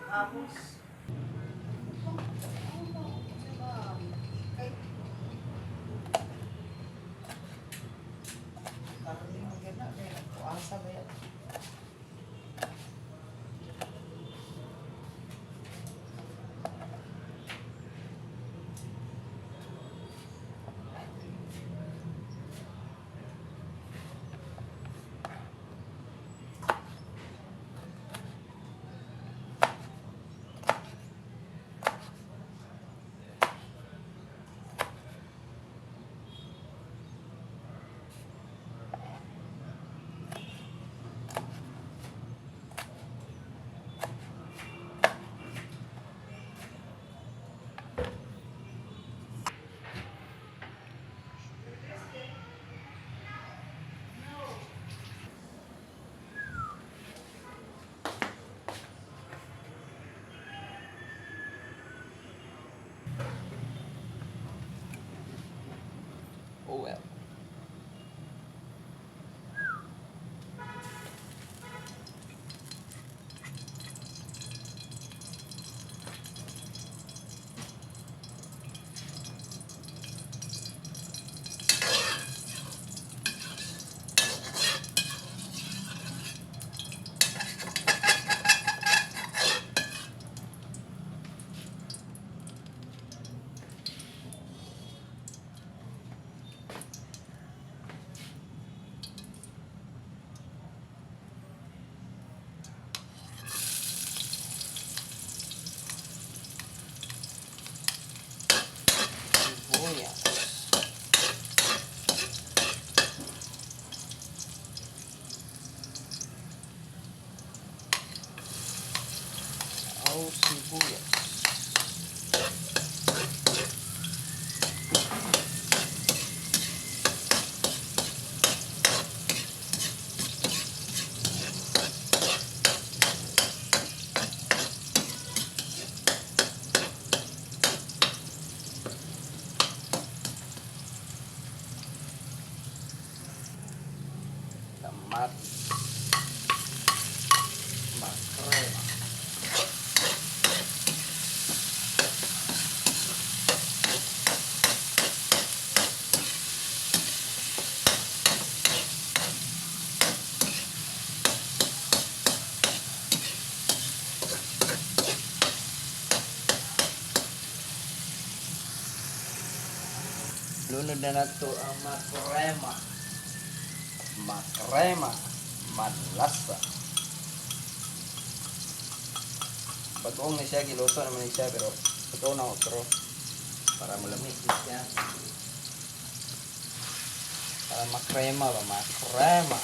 Tapos, karne mo gana, kaya nagpuasa ba yan? Oh well. Sibuyas. Oh, sibuyas. Kamatis. Makrema. Lunod na nato ang makrema. Makrema. Malasa. Bagoong ni siya, giluto naman ni siya, pero totoo na otro. Para malamig ni siya. Para makrema ba? Makrema.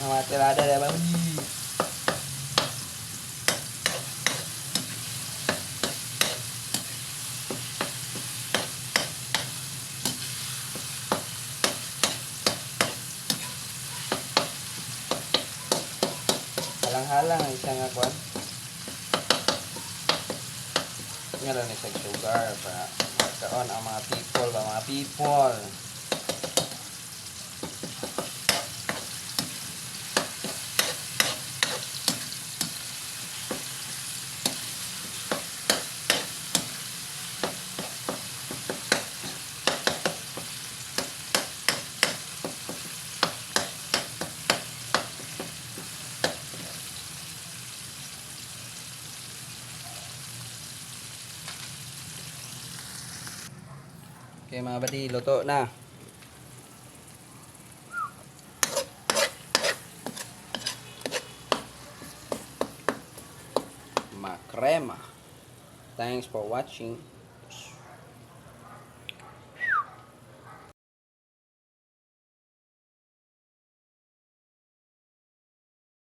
Mga tirada na ba? Halang-halang ang siya nga kwan. Nga lang ni sa sugar para magkaon ang mga people ba, mga people. Okay, mga badi, luto na. Makrema. Thanks for watching.